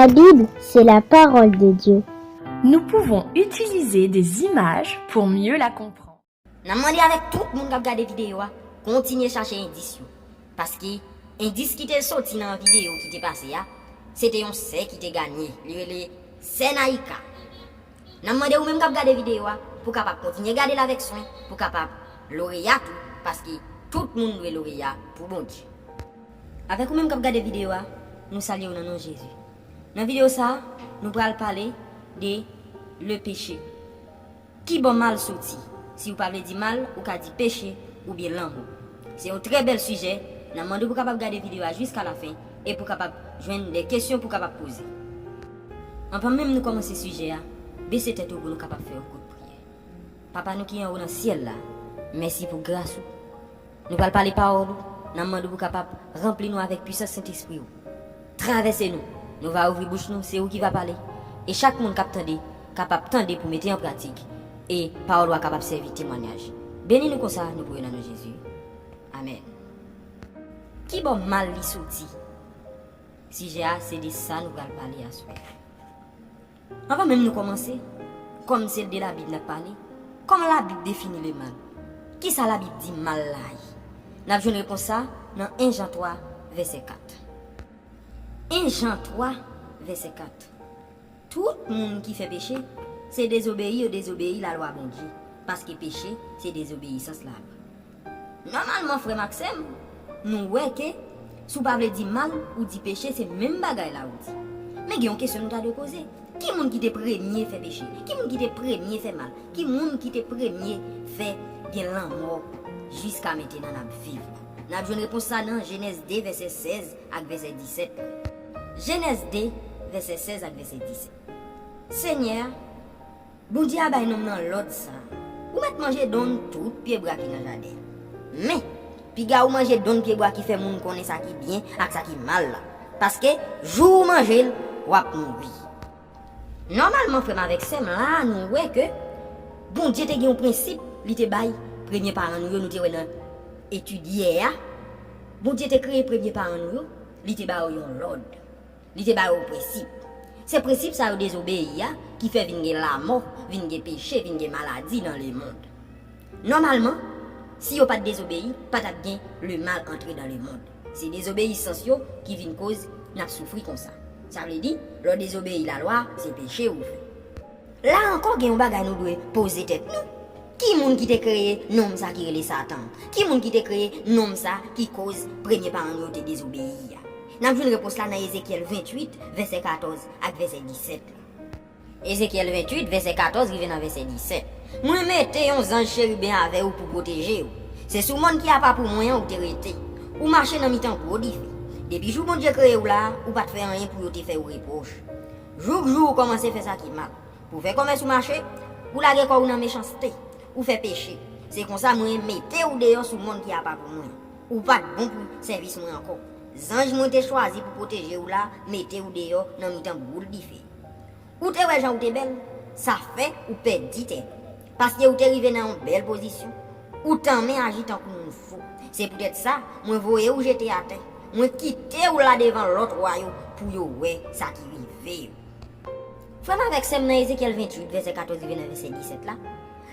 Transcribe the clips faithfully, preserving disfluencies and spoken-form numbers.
La Bible, c'est la parole de Dieu. Nous pouvons utiliser des images pour mieux la comprendre. N ap mande avèk tout moun k ap gade videyo a, kontinye chache endis yo. Paske endis ki te soti nan videyo ki te pase a, se te yon sè ki te ganye. Li rele Sè Naika. N ap mande ou menm k ap gade videyo a pou w kapab kontinye gade l avèk swen, pou w kapab loreya tou, paske tout moun dwe loreya pou Bondye. Avèk ou menm k ap gade videyo a, nou salye w nan non Jezi. Nan videyo sa a, nou pral pale de le péché. Ki bò mal soti? Si w pa vle di mal, ou ka di peche oubyen lanmò. Se yon trè bèl sijè, n ap mande w pou w kapab gade videyo a jiska lafen e pou w kapab jwenn de kesyon pou w kapab poze. Anvan menm nou kòmanse sijè a, bese tèt ou pou nou kapab fè yon kout priyè. Papa nou ki anwo nan syèl la, mèsi pou gras ou. Nou pral pale pawòl ou, n ap mande w pou w kapab ranpli nou avèk pisans Sentespri w. Travèse nou, nou va ouvri bouch nou, se ou ki va pale. E chak moun k ap tande, kapab tande pou mete an pratik, e pawòl ou a kapab sèvi temwanyaj. Beni nou konsa, nou priye nan non Jezi. Amèn. Ki bò mal li soti? Sijè a se de sa nou pral pale aswè a. Anvan menm nou kòmanse, kòm se de Labib n ap pale, kòman Labib defini lemal? Kisa Labib di mal la ye? N ap jwenn repons sa nan en Jan twa, vèsè kat. En Jan twa, vèsè kat. Tout moun ki fè peche, se dezobeyi yo dezobeyi lalwa Bondye, paske peche se dezobeyisans lalwa. Nòmalman, frè m ak sè m, nou wè ke si w pa vle di mal, ou di peche, se menm bagay la ou di. Men gen yon kesyon nou ta dwe poze. Ki moun ki te premye fè peche? Ki moun ki te premye fè mal? Ki moun ki te premye fè gen lanmò jiska mentenan n ap viv la? N ap jwenn repons sa nan Jenèz de, vèsè sèz ak vèsè disèt. Jenèz de, vèsè sèz ak vèsè disèt. Senyè a, Bondye a bay nonm nan lòd sa a, ou mèt manje donn tout pyebwa ki nan jaden an. Men, piga ou manje donn pyebwa ki fè moun konnen sa ki byen ak sa ki mal la, paske jou ou manje l, w ap mouri. Nòmalman, frè m avèk sè m, la a nou wè ke Bondye te gen yon prensip li te bay premye paran nou yo, nou te wè nan etid yè a. Bondye te kreye premye paran nou yo, li te ba yo yon lòd. Li te ba yo prensip. Se prensip sa yo dezobeyi a ki fè vin gen lamò, vin gen peche, vin gen maladi nan lemonn. Nòmalman, si yo pa t dezobeyi, pa t ap gen lemal antre nan lemonn. Se dezobeyisans yo ki vin koz n ap soufri konsa. Sa vle di, lè w dezobeyi lalwa, se peche ou fè. La ankò gen yon bagay nou dwe poze tèt nou. Ki moun ki te kreye nonm sa ki rele Satan? Ki moun ki te kreye nonm sa ki koz premye paran nou yo te dezobeyi a? N ap jwenn repons la nan Ezekyèl venntuit, vèsè katòz ak vèsè disèt la. Ezekyèl venntuit, vèsè katòz rive nan vèsè disèt. Mwen mete yon zanj cheriben avè ou pou pwoteje w. Se sou mòn ki apa pou mwen an ou te rete. Ou mache nan mitan gwo dife. Depi jou Bondye kreye w la, ou pa t fè anyen pou yo te fè w repwòch. Jouk jou ou kòmanse fè sa ki mal. Pou fè kòmès ou mache, ou lage kò ou nan mechanste, ou fè peche. Se konsa mwen mete ou deyò sou mòn ki apa pou mwen. Ou pa t bon pou sèvis mwen ankò. Zanj mwen te chwazi pou pwoteje w la mete ou deyò nan mitan boul dife. Ou te wè jan ou te bèl, sa fè ou pèdi tèt ou. Paske ou te rive nan yon bèl pozisyon, ou tanmen aji tankou moun fou. Se poutèt sa, mwen voye ou jete atè. Mwen kite ou la devan lòt wa yo pou yo wè sa ki rive yo. Frè m avèk sè m, nan Ezekyèl venntuit, vèsè katòz rive nan vèsè disèt la,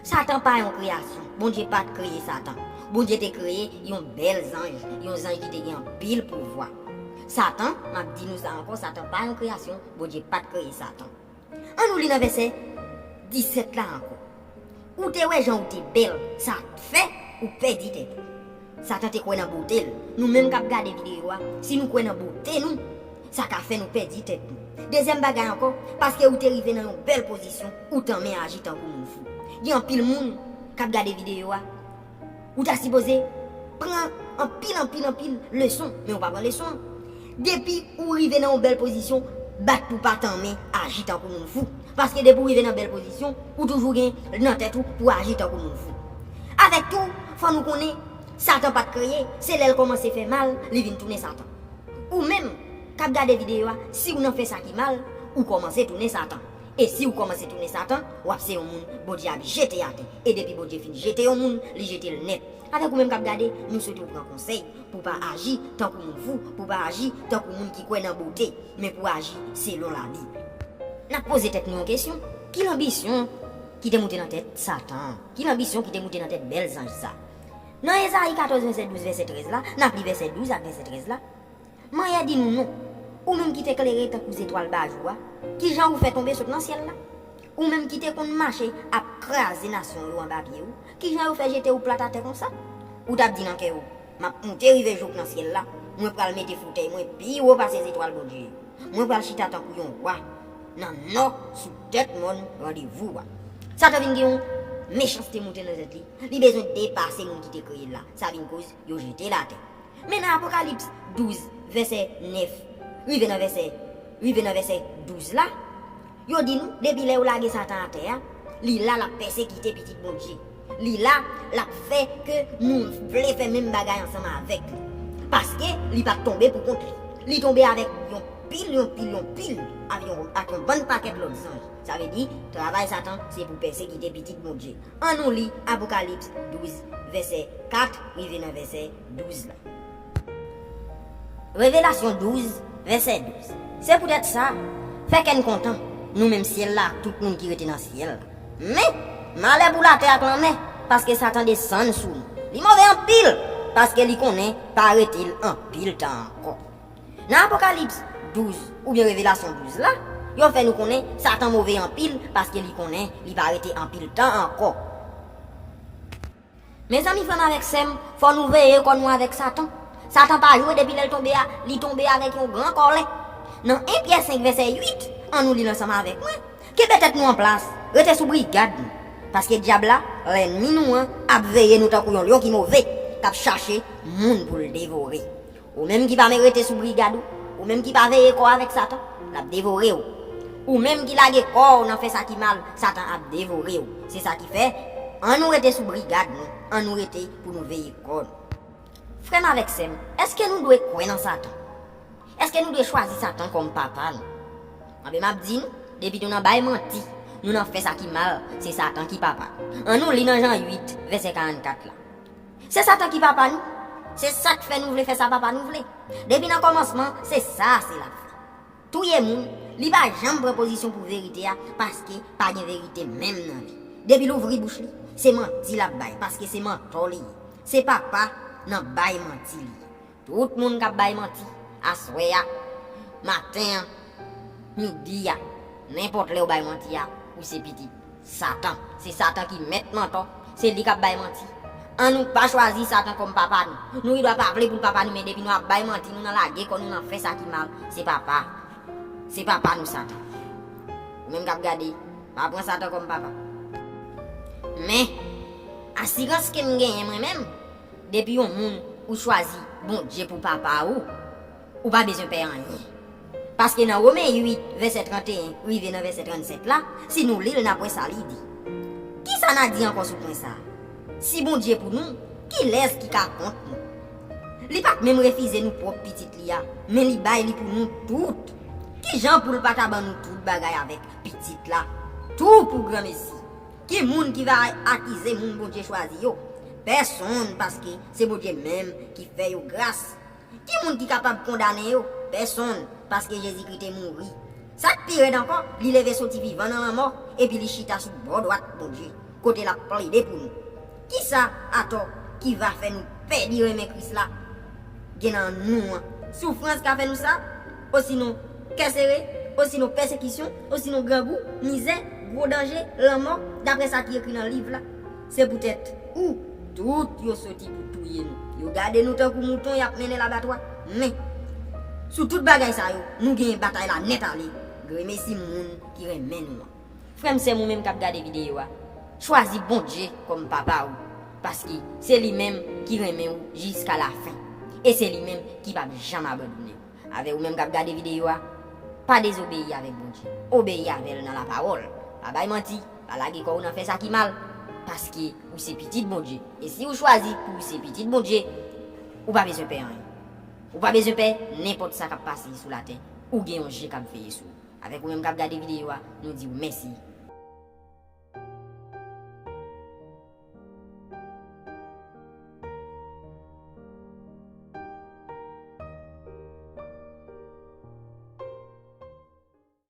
Satan pa yon kreyasyon. Bondye pa t kreye Satan. Bondye te kreye yon bèl zanj, yon zanj ki te gen anpil pouvwa. Satan, m ap di nou sa ankò, Satan pa yon kreyasyon, Bondye pa t kreye Satan. Ann nou li nan vèsè disèt la ankò. Ou te wè jan ou te bèl, sa fè ou pèdi tèt ou. Satan te kwè nan bote l. Nou menm k ap gade videyo a, si nou kwè nan bote nou, sa ka fè nou pèdi tèt nou. Dezyèm bagay ankò, paske ou te rive nan yon bèl pozisyon, ou tanmen aji tankou moun fou. Gen anpil moun k ap gade videyo a, ou ta sipoze pran anpil, anpil, anpil leson, men ou pa pran leson an. Depi ou rive nan yon bèl pozisyon, bat pou pa tanmen aji tankou moun fou. Paske depi w rive nan bèl pozisyon, ou toujou gen nan tèt ou pou w aji tankou moun fou. Avèk tou, fò nou konnen, Satan pa t kreye, se lè l kòmanse fè mal, li vin tounen Satan. Ou menm, k ap gade videyo a, si w nan fè sa ki mal, ou kòmanse tounen Satan. E si w kòmanse tounen Satan, w ap se yon moun Bondye ap jete atè. E depi Bondye fin jete yon moun, li jete l nèt. Avèk ou menm k ap gade, nou swete w pran konsèy pou w pa aji tankou moun fou, pou w pa aji tankou moun ki kwè nan bote, men pou w aji selon Labib. N ap poze tèt nou yon kesyon, ki lanbisyon ki te moute nan tèt Satan an? Ki lanbisyon ki te moute nan tèt bèl zanj sa? Nan Ezayi katòz, vèsè douz, vèsè trèz la, n ap li vèsè douz ak vèsè trèz la. Manyè di nou non. Ou menm ki te klere tankou zetwal bajou a, kijan ou fè tonbe sot nan syèl la? Ou menm ki te konn mache ap kraze nasyon yo anba pye w, kijan yo fè jete w plat atè konsa? Ou t ap di nan kè w, m ap moute rive jouk nan syèl la, mwen pral mete fotèy mwen pi wo pase zetwal Bondye yo. Mwen pral chita tankou yon wa nan nò sou tèt mòn randevou a. Satan vin gen yon mechanste moute nan tèt li. Li bezwen depase moun ki te kreye l la. Sa vin koz yo jete l atè. Men nan Apokalips douz, vèsè nèf, rive nan vèsè, rive nan vèsè douz la, yo di nou, depi lè yo lage Satan atè a, li la l ap pèsekite pitit Bondye. Li la, l ap fè ke moun vle fè menm bagay ansanm avèk li. Paske li pa t tonbe pou kont li. Li tonbe avèk yon pil, yon pil, yon pil, avèk yon, ak yon bann pakèt lòt zanj. Sa vle di, travay Satan, se pou pèsekite pitit Bondye. An nou li Apokalips douz, vèsè kat, rive nan vèsè douz la. Revelasyon douz, vèsè douz. Se poutèt sa, fè kè n kontan, nou menm syèl la, ak tout moun ki rete nan syèl la. Men, malè pou latè ak lanmè, paske Satan desann sou nou. Li move anpil, paske li konnen pa rete l anpil tan ankò. Nan Apokalips douz oubyen Revelasyon douz la, yo fè nou konnen Satan move anpil, paske li konnen li pa rete anpil tan ankò. Mezanmi, frè m avèk sè m, fò nou veye kò nou avèk Satan. Satan pa jwe, depi lè l tonbe a, li tonbe avèk yon gran kòlè. Nan en Pyè senk vèsè uit, an nou li l ansanm avèk mwen. Kenbe tèt nou an plas, rete sou brigad nou. Paske dyab la, lènmi nou an, ap veye nou tankou yon lyon ki move, k ap chache moun pou l devore. Ou menm ki pa rete sou brigad ou, ou menm ki pa veye kò w avèk Satan, l ap devore w. Ou menm ki lage kò w nan fè sa ki mal, Satan ap devore w. Se sa ki fè, an nou rete sou brigad nou, an nou rete pou nou veye kò nou. Frè m avèk sè m, èske nou dwe kwè nan Satan? Èske nou dwe chwazi Satan kòm papa nou? Anben, m ap di nou, depi nou nan bay manti, nou nan fè sa ki mal, se Satan ki papa nou. An nou li nan Jan uit, vèsè karannkat la. Se Satan ki papa nou. Se sa k fè nou vle fè sa papa nou vle. Depi nan kòmansman, se sa se l ap fè. Touye moun, li pa janm pran pozisyon pou verite a, paske pa gen verite menm nan li. Depi l ouvri bouch li, se manti l ap bay, paske se mantò li ye. Se papa nan bay manti li ye. Tout moun k ap bay manti, aswè a, maten an, midi a, nenpòt lè w bay manti a, ou se pitit Satan. Se Satan ki mèt mantò, se li k ap bay manti. An nou pa chwazi Satan kòm papa nou. Nou gendwa pa vle pou l papa nou, men depi nou ap bay manti, nou nan lage kò nou nan fè sa ki mal, se papa. Se papa nou Satan. Ou menm k ap gade, pa pran Satan kòm papa. Men, asirans ke m genyen mwen menm, depi yon moun ou chwazi Bondye pou papa ou, ou pa bezwen pè anyen. Paske nan Women uit, vèsè tranteyen rive nan vèsè trannsèt la, si nou li l, n ap wè sa li di. Kisa n a di ankò sou pwen sa a? Si Bondye pou nou, kilès ki ka kont nou? Li pa t menm refize nou pwòp pitit li a, men li bay li pou nou tout. Kijan pou l pa ta ban nou tout bagay avèk pitit la? Tou pou granmesi. Ki moun ki va akize moun Bondye chwazi yo? Pèsonn, paske se Bondye menm ki fè yo gras. Ki moun ki kapab kondane yo? Pèsonn, paske Jezikri te mouri. Sa k pi rèd ankò, li leve soti vivan nan lanmò, epi li chita sou bò dwat Bondye, kote l ap plede pou nou. Kisa atò ki va fè nou pèdi renmen Kris la? Gen nan nou an. Soufrans ka fè nou sa, osinon kè sere, osinon pèsekisyon, osinon grangou, mizè, gwo danje, lanmò, daprè sa ki ekri nan liv la. Se poutèt ou, tout yo soti pou touye nou. Yo gade nou tankou mouton y ap mennen labatwa. Men, sou tout bagay sa yo, nou genyen batay la nèt ale. Gremesi moun ki renmen nou an. Frè m, sè m, ou menm k ap gade videyo a, chwazi Bondye kòm papa ou, paske se li menm ki renmen ou jiska lafen, e se li menm ki p ap janm abandone w. Avè ou menm k ap gade videyo a, pa dezobeyi avèk Bondye, obeyi avè l nan lapawòl. Pa bay manti, pa lage kò w nan fè sa ki mal, paske ou se pitit Bondye. E si ou chwazi pou ou se pitit Bondye, ou pa bezwen pè anyen. Ou pa bezwen pè nenpòt sa k ap pase sou latè, ou gen yon je k ap veye sou ou. Avèk ou menm k ap gade videyo a, nou di w mèsi